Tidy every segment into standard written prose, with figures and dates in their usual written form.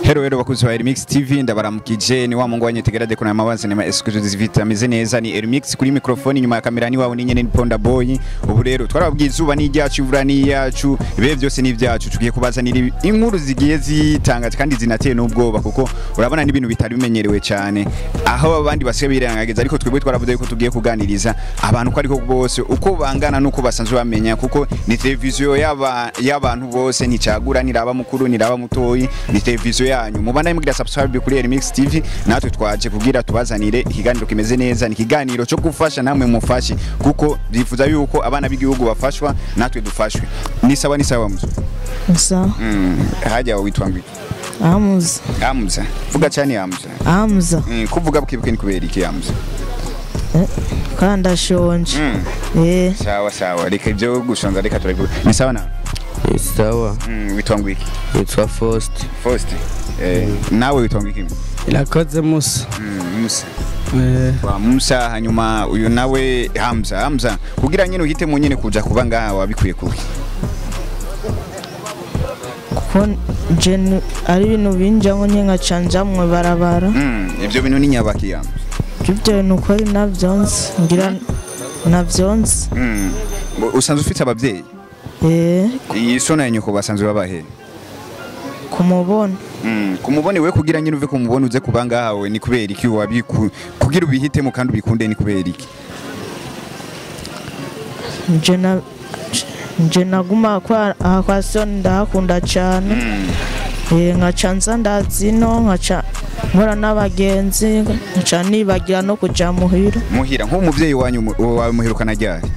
Hello hello bakuzi ba Remix TV, ndabaramukije. Ni wa mungu wanyu kuna mabanze nema exclusivity ameze neza. Ni Remix kuri microphone, nyuma ya kamera ni wawe ni nyene ni Ponda Boy. Ubu rero twarababwiye izuba ni iryacu, imvura ni iyacu, ibihe byose ni ibyacu. Tugiye kubazanira inkuru zigiye zitangaje kandi zinateye n'ubwoba, kuko urabona n'ibintu bitari bimenyerewe cyane aho abandi basigaye birengagiza, ariko twebwe twaravuze yuko tugiye kuganiriza abantu ko ariko bose uko bangana nuko basanzwe bamenya, kuko ni televiziyo y'abantu bose, nticagura, niraba mukuru niraba mutoyi, ni televiziyo yanyu. Mubana mugira subscribe kuri Remix TV, natwe twaje kugira tubazanire ikiganiro kimeze neza. Ni ikiganiro cyo gufasha namwe mufashe, kuko bifuza yuko abana b'igihugu bafashwa natwe dufashwe. Ni sawa, ni sawa mzo. Sawa. Haja witwa ngwiki? Amuza. Amuza. Vuga cyane Amuza. Amuza. Kuvuga bukibuke ni kubera iki Amuza? Kandi ashonje. Sawa sawa, reka ibyo gushonza reka turabivuga. Ni sawa na? Ni sawa. Witwa ngwiki? Witwa Faustin. Faustin. Nawe witwa ngwiki? Irakoze Musa. Musa. Wa Musa, hanyuma uyu nawe Hamza. Hamza, kugira nyine uhitemo nyine kuja kuba ngaha wabikuye kuki? Kuko je ari ibintu binjamo nye nkacanja mwe barabara. Ibyo bintu ni nyabaki ya. Ibyo bintu ko ari navyonse, ngira navyonse. Usanzwe ufite ababyeyi? Iyi sona nyoko basanzwe babahe? Kumubona. Kumubone we kugira nyine uve kumubona uze kubanga hawe ni kubera iki wabiku kugira ubihitemo kandi ubikunde ni kubera iki? Nje naguma kwa kwa soni ndakunda cyane. Nkaca ndazino nkaca nkora n'abagenzi nkaca nibagira no kuja muhira. Muhira nk'umuvyeyi wanyu wawe muherukana ryari?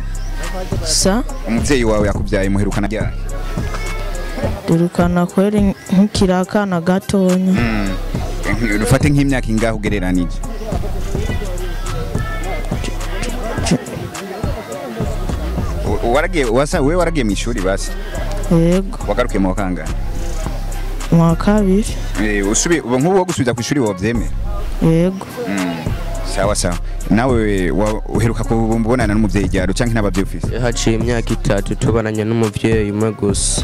Sa? Umuvyeyi wawe yakubyaye muherukana ryari? Durukana kweri nkirakana gatonya. Ufate nk'imyaka ingahe ugereranije? Waragiye wasa wewe waragiye mu ishuri basi? Yego. Wagarukiye mu kangahe? Mu kabiri. Usubi nkubu wo gusubiza ku ishuri wovyemera? Yego. Sawa sawa. Nawe uheruka kubonana n'umuvyeyi ryaro canke n'abavyeyi ufise? Haciye imyaka 3 tubananye n'umuvyeyi umwe gusa.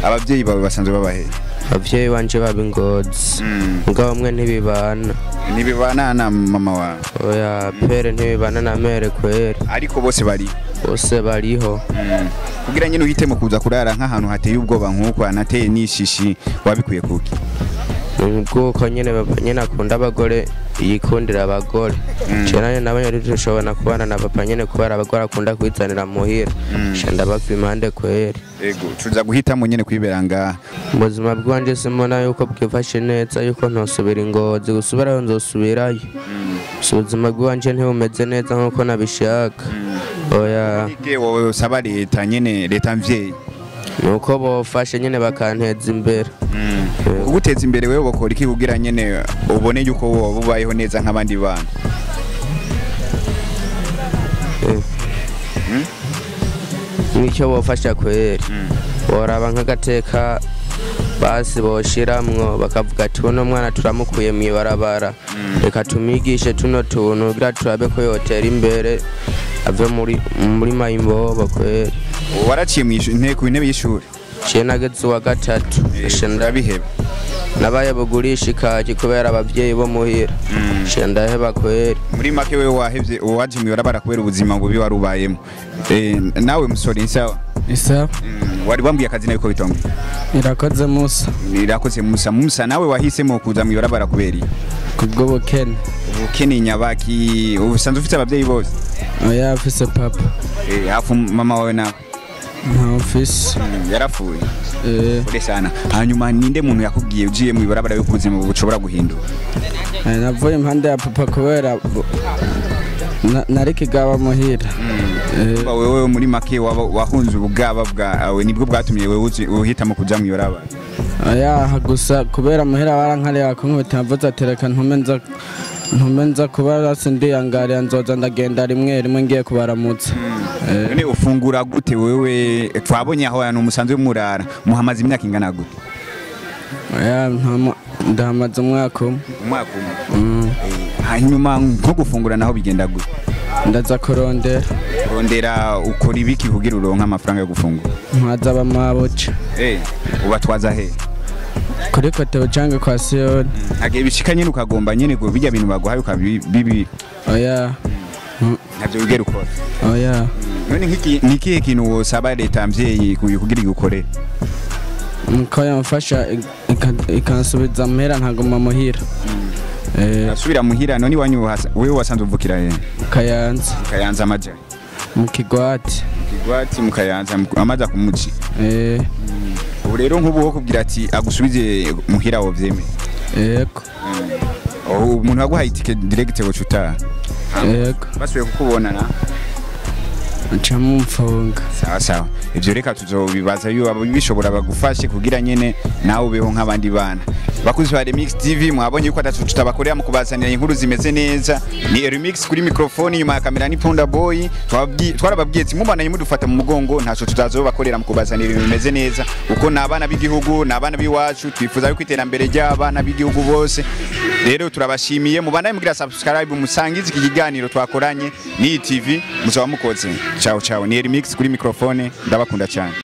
Abavyeyi bawe basanzwe babahe? Abavyeyi banje babingozi. Mugabo mwe ntibibana. Ntibibana na mama wawe? Oya, pere ntibibana na mere kwere. Ariko bose bari? Bose bariho. Kugira nyine uhitemo kuza kurara nk'ahantu hateye ubwoba nk'uko anateye n'ishishi wabikuye kuki? Ubwoko nyene papa nyene akunda abagore, yikundira abagore. Cyane nabanye dushobora kubana na papa nyene kubara abagore akunda kwizanira muhira. Shanda bapfa impande kwere. Ego, tuza guhitamo nyene kwibera ngaha. Ubuzima bwanje simona yuko bwifashe neza yuko ntosubira ingozi, gusubirayo nzosubirayo. Ubuzima bwanje ntibumeze neza nkuko nabishaka. Oya. Ike wowe usaba leta nyene, leta mvyeyi. Nuko bofashe nyene bakanteza imbere. Kuguteza imbere wewe bokora iki kugira nyene ubone yuko wowe ubayeho neza nk'abandi bantu? Nicyo bofasha kweri. Boraba nk'agateka basi boshiramwo bakavuga ati uno mwana turamukuye mwibarabara, reka tumigishe tuno tuntu kugira turabe ko yotera imbere ave muri mayimbobo kweri. Waraciye ku intebe y'ishuri? Ciye nageze uwa 3. Ndabiheba. Nabaye bugurisha ikaki kubera abavyeyi bo muhira. Ndaheba kweri. Muri make wewe wahevye waje mwibarabara kubera ubuzima bubi warubayemo. Nawe musore insawa? Isawa. Wari wambwiye akazi nayo ko bitonga? Irakoze Musa. Irakoze Musa. Musa nawe wahisemo kuza mwibarabara kubera iki? Kubwo bukene. Ubukene nyabaki. Usanzwe ufite abavyeyi bose? Oya, afise papa. Hafu mama wawe nawe? Nta ofisi. Yarapfuye. Kure sana. Hanyuma ninde muntu yakubwiye ugiye mu ibarabara yo kubuzima bushobora guhindura? Navuye impande ya papa kubera nari kigaba muhira. Wewe muri make wahunze ubugaba bwawe nibwo bwatumye wewe uhitamo kuja mu ibarabara? Oya, gusa kubera muhira barankareba ko nkubita atereka ntume nza kuba sindiyangariya nzoza ndagenda rimwe rimwe ngiye kubaramutsa. None ufungura gute wewe? Twabonye aho hantu musanzwe murara, muhamaze imyaka ingana gute? Oya, ndahamaze umwaka umwe. Umwaka umwe. Hanyuma nko gufungura naho bigenda gute? Ndaza kurondera. Kurondera ukora ibiki kugira uronke amafaranga yo gufungura? Ntwaza abamabuca. Ubatwaza he? Kuri kotebu canke kwa Siyoni. Ntagihe bishika nyene ukagomba nyene ngo bijya bintu baguhaye ukabibi? Oya. Ntabyo wigera ukora? Oya. None nk'iki ni ikihe kintu wosaba leta mvyeyi kugira igukorere? Nko yamfasha ikansubiza muhira nkaguma muhira. Asubira muhira. None iwanyu wewe wasanze uvukira he? Kayanza. Kayanza amaja? Mu Kigwati. Kigwati mu Kayanza, amaja ku muci. Ubu rero nk'ubu wo kubwira ati agusubize muhira wovyemeye? Yego. Umuntu aguhaye itike direct woca utaha? Yego. Basubiye kukubona na? Nca mumfunga. Sawa sawa, ivyo reka tuzobibaza iyo ababishobora bagufashe kugira nyene nawe ubeho nk'abandi bana. Bakuzi ba Remix TV, mwabonye yuko atatu tutabakorera mu kubazanira inkuru zimeze neza. Ni Remix kuri microphone, inyuma ya kamera ni Ponda Boy. Twarababwiye ati mubanaye mudufata mu mugongo, ntaco tutazobakorera mu kubazanira ibintu bimeze neza, kuko ni abana b'igihugu, ni abana b'iwacu. Twifuza yuko iterambere ry'abana b'igihugu bose. Rero turabashimiye, mubanaye mugira subscribe, musangize iki kiganiro twakoranye n'iyi TV, muzaba mukoze. Ciao ciao, ni Remix kuri microphone, ndabakunda cyane.